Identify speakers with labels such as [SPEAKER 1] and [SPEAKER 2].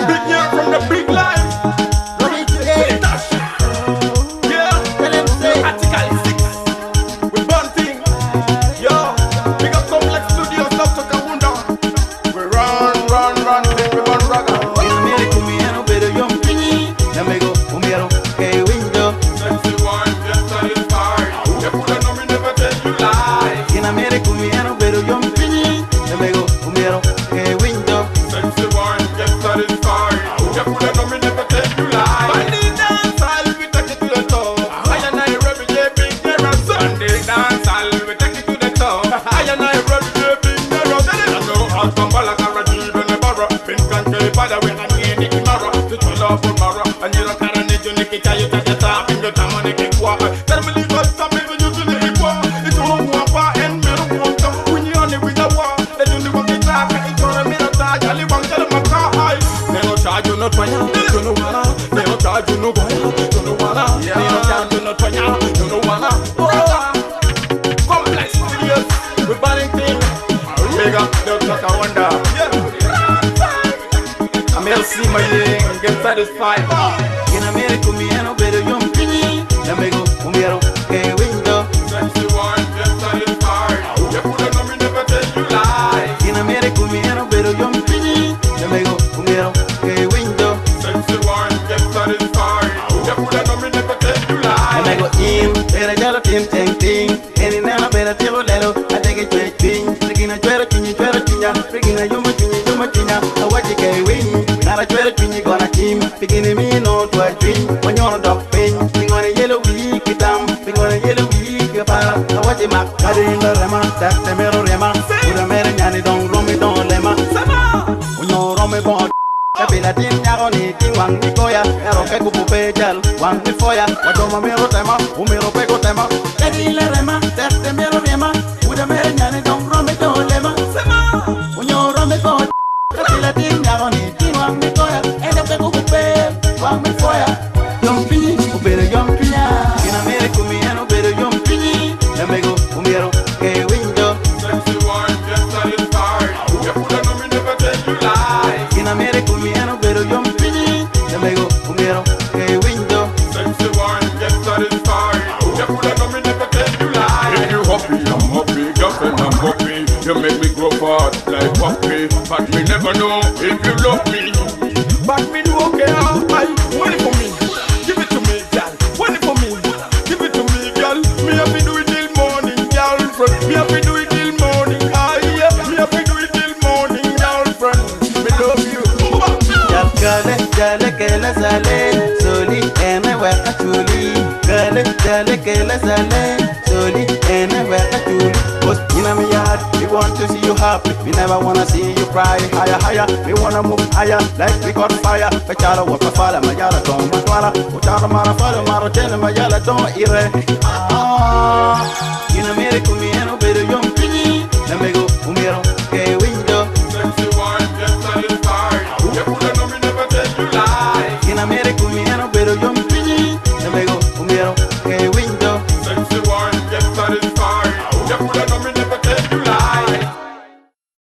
[SPEAKER 1] Big year from the big line. Yeah. Article 6. We burn thing. Yo. Big up Complex Studios, Dr. Kawunda. We run, run, run, thing. We run ragga. Sexy wine, get satisfied. You coulda know me never tell you lie. Sexy wine, get satisfied. You coulda know me never tell you lie. Money dance, I'll be take it to the top. I and I rebel, yeah, big mirror. Sunday dance, I'll be take it to the top. I and I rebel, yeah, big mirror. I know how to balance a rajiv and a barra. Pin can kill father when I need it tomorrow. To tell love tomorrow. And you don't carry need you, Nicky, you take the top. In the time on the kick, Tell me the first time, you do the hip hop. It's all one part and me don't want to. When you on it with the war, they do the work it out. It's all a minute, I live on tell my car. They no charge you no twanya, you no wanna. They no charge you no boy, you no wanna. They no charge you no twanya, you no wanna. Complex Studios, we burning thing. Big up Dr. Kawanda. Yeah. I'm LC my get satisfied. Sexy wine, get satisfied. You coulda know me never tell you lie. Sexy wine, get satisfied. You coulda know me never tell you lie. Sexy wine, get satisfied. You coulda know me never tell you lie. Sexy wine, get satisfied. You coulda know me never tell you lie. If you happy, I'm happy. Girlfriend, I'm happy. You make me grow fat like puppy. But me never know if you love me. But me do okay. I want it for me. Give it to me, girl. Want it for me. Give it to me, girl. Me have to do it till morning, girlfriend. Me have to do it till morning. Ah, yeah. Me have to do it till morning, girlfriend. Me love you.
[SPEAKER 2] We want to see you happy, we never wanna see you cry. Higher, higher, we wanna move higher, like we got fire. Pechara waka fala, mayala don matwala. Uchara mara fala, mara tele, mayala don ire. Ah,